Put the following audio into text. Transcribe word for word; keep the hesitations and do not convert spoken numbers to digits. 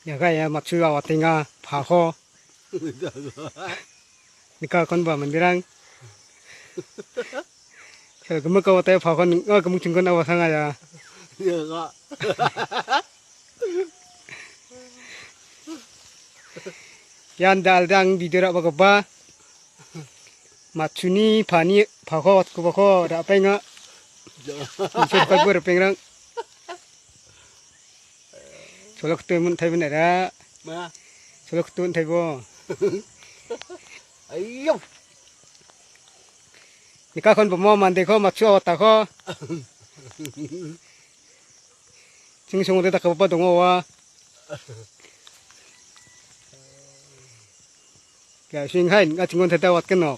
Ia ka ia matchu awatenga phako. Nika kon ba mandirang. Kel gumuk awate phako ninga gumuk chingkon awasanga ia. Ia ka. Ian dal dang video ra baga ba. Matchuni pani phako awatko bako ra penga. Insur kalbur pengrang. Cholok tu mun thai bun era. Ma. Cholok tu thai bo. Ayo. Nika kon bomo mande ko matchu awata ko. Ching song de takapa dongo wa. Ya sing hai nga chingon thata wat kenok.